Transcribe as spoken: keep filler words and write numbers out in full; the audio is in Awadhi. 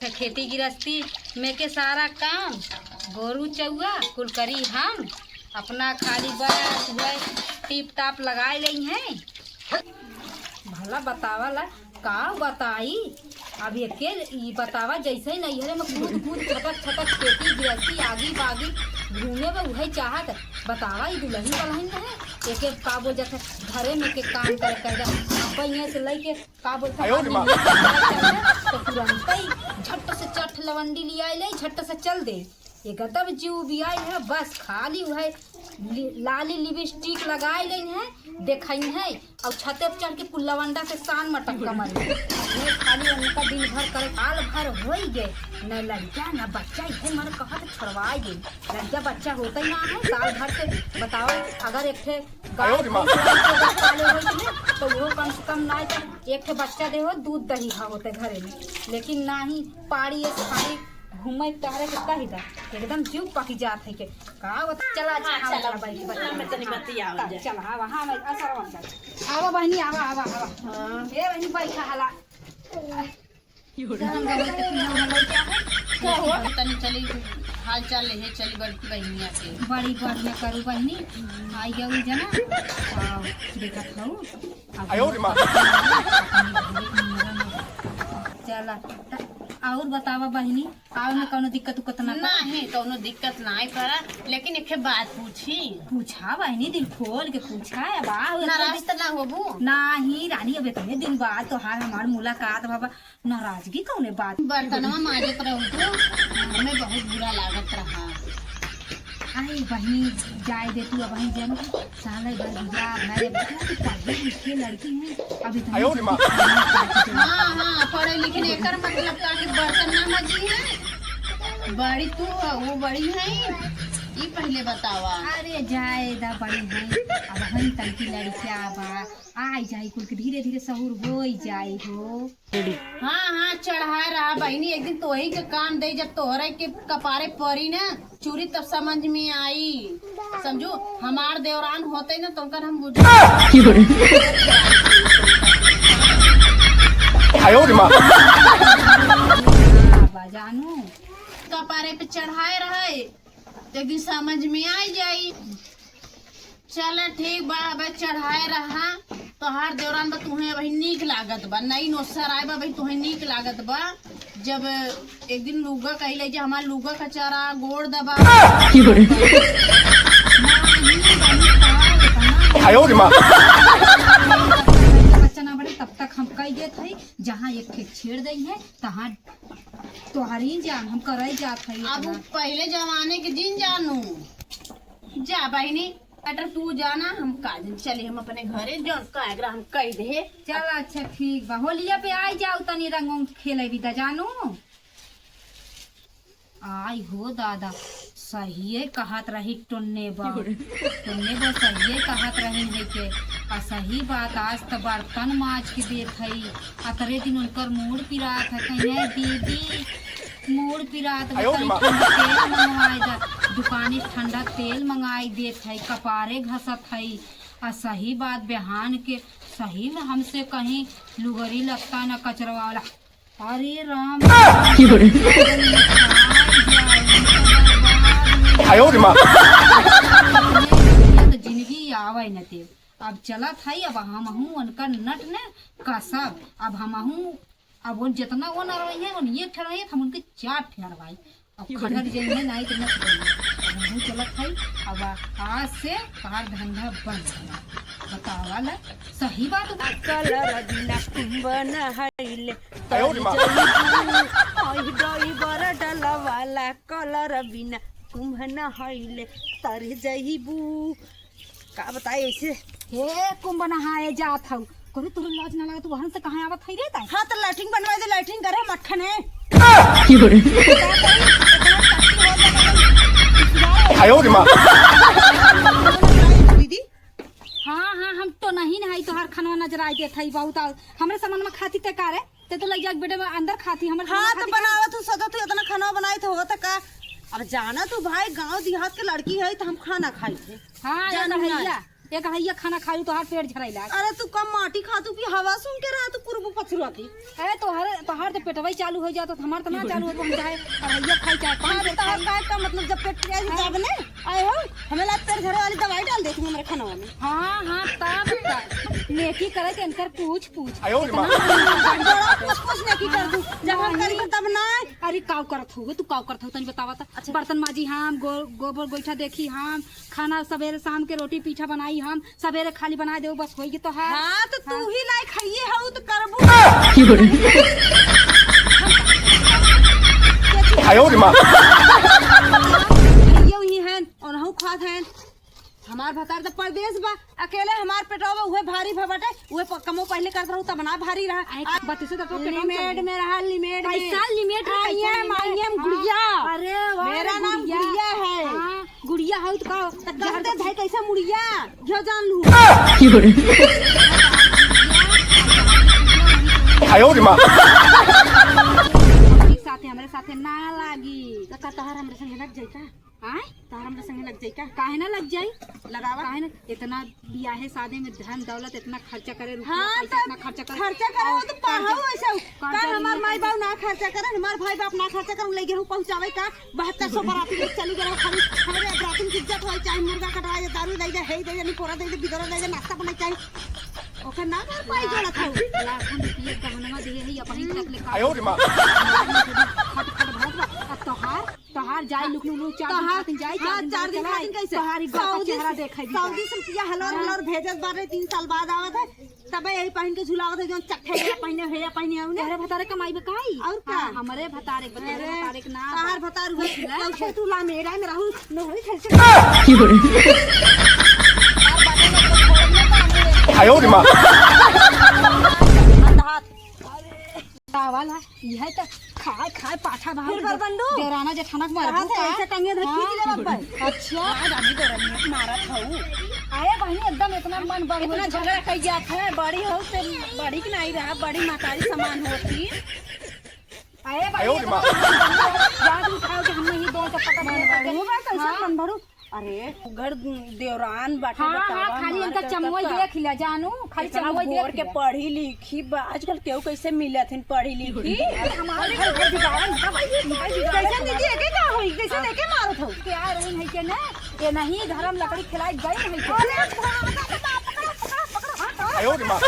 खेती गिरस्ती में के सारा काम गोरू चउआ कुल करी हम, अपना खाली बस वह टीप टाप लगाए लेई हैं। भला बतावा ला, का बताई? अब एके ई बतावा, जइसे ही नैहरे में कूद कूद छटक छटक खेती गिरस्ती आगी बागी घूमे में उहे चाहत। बतावा, ई दुलहिन पलहिन है, एके का बोल जात है, घरे में के काम करे कह जा। अब यहाँ से लइके का बोलता है, तो तुरंत ही झट से चट लवंडी लियाई ले, झट से चल दे। एकदम जीव बियाई है, बस खाली उहे लि-, लाली लिपस्टिक लगाई लेई है, देखई है, और छते पे चढ़ के कुल लवंडा के शान मटक कमर में। ये खाली उनका दिन भर करे, साल भर होई गए, न लड़का न बच्चा, इहे मन कहत छोड़वाई दे। लड़का बच्चा होता ही ना है, साल भर से बताओ, अगर एक ठे गाय भैंस पाले होई ना, तो वो कम से कम ना तो एक ठे बच्चा दे हो, दूध दही खा होते घरे में, लेकिन ना ही पाड़ी ये खाली घूमे टहरे के कही दा, एकदम जीव पकी जात है के। का बता, चला, अच्छा, हाँ, हम चला, चला, बैठ, बैठ। हाँ, मैं तनी बतियावल जाए। चला, हाँ, हाँ, मैं असर बन जाए। आवा बहनी, आवा, आवा, आवा। हाँ। ए बहनी, बैठा हला। का हो? तनी चली, हाल चाल ले, चली बड़की बहनिया के। बड़ी बढ़िया करू बहनी, आई गई जना। हाँ, देखत हूँ। अब आयो रे माँ। चला, त और बतावा बहनी, आवे में कौनो दिक्कत उक्कत ना पड़ा? नहीं, कौनो दिक्कत ना पड़ा, लेकिन एक बात पूछी। पूछा बहनी, दिल खोल के पूछा। अब आ, नाराज तो ना होबू? नहीं रानी, अब इतने दिन बाद तोहार हमार मुलाकात बाबा, नाराजगी कौने बात? बर्तनवा माजत रहू तो हमें बहुत बुरा लागत रहा। अरे बहनी, जाए दे तू, अब हम जन साले भर बियाह भय, अब इतना तो पढ़े लिखे लड़की है, अब इतना आयो रे माँ। हाँ, हाँ, पढ़े लिखे ने एकर मतलब का कि बर्तन ना मजी है? बड़ी तू है, वो बड़ी है, ई पहले बतावा। अरे जाए दा, बड़ी है, अब हम तनकी लड़किया बा, आई जाई कुल के धीरे धीरे सहूर होई जाई हो। हाँ, हाँ, चढ़ाए रहा बहिनी, एक दिन तोही के काम दे, जब तोहरे के कपारे परी ना चूड़ी तब समझ में आई। समझू, हमार देवरान होते ना तो उनकर हम बुझ आयो रे माँ। बाबा जानू, कपारे पे चढ़ाए रहे, तो एक दिन समझ में आई जाई। चला ठीक बा, अब चढ़ाए रहा। तोहार देवरान बा, तुहें अबही नीक लागत बा, नई नोसर आए बा, अबही तुहें नीक लागत बा। जब एक दिन लुगा कही ले जे हमार लुगा कचारा गोड़ दबा। आयो रे माँ। बच्चा ना बड़े तब तक हम कही देत हई, जहाँ एक ठे छेड़ दई है, तहाँ तोहरी जान हम करई जात हई अब इतना। पहले जमाने के जिन जानू। जा बहिनी, अटर तू जाना, हम का दिन चली हम अपने घरे, जौन का एकरा हम कह दे। चल अच्छा ठीक बा, होलिया पे आई जाऊ, तनी रंग उंग खेले भी दा जानू। आई हो दादा, सहिए कहत रही टुन्ने बा, टुन्ने बा सहिए कहत रही है के। आ सही बात, आज त बर्तन माज के देत हई, अतरे दिन उनकर मूड़ पिरात है, कहीं दीदी मूड़ पिरात बा, आयो रे तनी माँ। ठंडा तेल मंगवाए दा। दुकानी से ठंडा तेल मंगाई देत है, कपारे घसत है। आ सही बात, बिहान के सही में हमसे कहीं लुगरी लगता न कचरवा वाला। अरे राम। आयो रे माँ। ये तो जिंदगी आवे न ते। अब चलत हई, अब हमहू उनकर नट न कसब। अब हमहू, अब वो जितना वो न रही है, वो एक ठहराई, हम उनके चार ठहरवाई। अब खदर जइहे, नाई तो मत जइहे। अब हमहू चलत हई, अब आज से तोहार धंधा बंद। बतावा ला, सही बात। कलर बिना कुंभ न हईले, आयो रे माँ। तर जइबू। आई ड्राइवर डला वाला, कलर बिना कुंभ न हईले, तर जइबू। का बताई ऐसे? हे कुंभ नहाए जात हऊ, कभी तोरे लाज ना लगा, तू वहां से कहाँ आवत हई रे ताई? हाँ, तो लैट्रिन बनवा दे, लैट्रिन करे मक्खन है। आयो रे माँ। दीदी। हाँ, हाँ, हम तो नहीं नहाई, तोहार खनवा नजर आई देत हई बहुत, और हमरे सामान में खाती ते का रे? ते तो लग जाके बेटे में अंदर खाती, हमरे हाँ, सामान तो खाती बनावा तू, सदा तू इतना खाना बनाई तो होता का? अब जाना तू भाई, गांव देहात के लड़की है तो हम खाना खाई थे। हाँ, ये जानू तो है ना। या। एक हइया खाना खाई, तोहार पेट झराई लाग। अरे, तू कम माटी खा, तू की हवा सूंघ के रहा, तू कुरबू पछुआ की। अरे, तोहर, तोहार तो पेटवा ही चालू हो जात, हमार तो ना चालू हो, हम चाहे हइया खाई, चाहे पान अरे, से तोहर खाई। काय का मतलब, जब पेट के हाँ। जाब ने, आए हो, हमें लाग पेट झरे वाली दवाई डाल दे तू हमरे खाना में। हाँ, हाँ, तब का। नेकी करे के इनकर पूछ, पूछ। आयो रे माँ। बड़ा पूछ, पूछ नेकी कर दू। जब हम करी तब ना। अरे, काव करत हो, तू काव करत हो, तनी बतावा त। अच्छा। बर्तन माजी हम, गो-, गोबर गोइठा देखी हम, खाना सबेरे शाम के रोटी पीठा बनाई हम, सबेरे खाली बनाए देउ, बस होई गे तोहार। हाँ, तो तू हाँ। ही लायक हइये हऊ, तो करबू। आयो रे माँ। हइये उही हन, और हऊ खात हन। हमार भतार तो परदेस बा, अकेले हमार पेटवा बा, उहे भारी भा बाटे, उहे प-, कमो पहिले करत रहू, तब ना भारी रहा। आए, आ, बत्तीसों तक तो पेटवा लिमेट चल में रहा, लिमेट में। कैसा लिमेट रे, हाँ, कैसा ये लिमेट? मांगे हम हाँ। गुड़िया। अरे वाह, मेरा नाम गुड़िया। गुड़िया है। हाँ। गुड़िया हऊ त का? त कहते भाई कैसे मुड़िया? जो जान लू। आयो रे माँ। हमरे साथे, हमरे साथे ना लागी। त का तोहार हमरे संगे लग जाई का? आय? तोहार हमरे संगे लग जाई का? काहे ना लग जाई? लगावा। काहे ना? इतना बियाहे शादी में धन दौलत इतना खर्चा करे, रुपया हाँ, पैसा तो इतना खर्चा करे। खर्चा करे, और वो तो पाहु कर्जा, ऐसे। कर्जा का हमार लिए माई बाबू ना खर्चा करे, हमार भाई बाप ना खर्चा करे, ले गेहूं पहुंचावे का, बहत्तर सौ बराती लेके चली गए, खाली हमरे बराती की इज्जत होई, चाहे मुर्गा कटवाए, दारू दे दे, हे दे दे, निपोरा दे दे, बिदरा दे दे, नाश्ता बनाई चाहे। ओकर ना घर पाई जोड़ा था। लाखन रुपये गहनवा दिए है, अपनी तक ले आयो रे माँ। खट खट भरत बा। अब तोहार, तोहार जाई लुक लुक लुक, चार दिन तोहार, खातिर जाई, हाँ, चार दिन चार दिन चलाई। खातिर कैसे? तोहार ई बाप का सऊदी, चेहरा देखाई भी सऊदी का? से रुपया हलवा हाँ। हलवा भेजत बारे तीन साल बाद आवत है। तबे यही पहिन के झुलावत है, जौन चट्टे के पहिने, हेया पहिने आऊ ने। तोहरे भतारे कमाई बा काई? और का? हाँ, हमरे भतारे, भतारे, अरे, भतारे के नाम तोहार बा। भतार हुए, बुझले? तब से तू लामेरा में रहू, नौकरी खेल से। आयो रे माँ। चावल है, यह तो खाए, खाए पाछा भाग फिर दे। बरबंडू? देवराना जेठाना के मारबू कहाँ से का? ऐसे टंगे धर हाँ। खींच ले बब्बा। अच्छा। आज अभी देवरानी मारत हऊ। अरे बहिनी, एकदम इतना मन बढ़ इतना गया। झगड़ा कई जात है, बड़ी हो से बड़ी के नहीं रहा, बड़ी महतारी समान होती। अरे बहिनी, आयो रे माँ। इतना मन बढ़ गया। जान उठाओ कि हम नहीं दो चप्पल का मन बढ़ू बा, कैसे हाँ। मन बढ़ू? अरे, घर देवरान बाटे, हाँ, बतावा हाँ, खाली हमार इनका के चमोई तब देख लिया जानू, खाली इतना चमोई देख घोर के लिया। पढ़ी लिखी बा, आजकल केहू कैसे मिलत हन पढ़ी लिखी? अरे, हमारे घर घर बिगाड़न, इनका भाई, इनका भाई बिगाड़न। कैसे दीदी, एके का होई? कैसे हाँ। लेके मारत हो? क्या रही है के ना? ये नहीं धर्म लकड़ी खिलाई गई है के? अरे, बाप रे, बाप रे, बाप रे, हाँ, तो आयो रे माँ।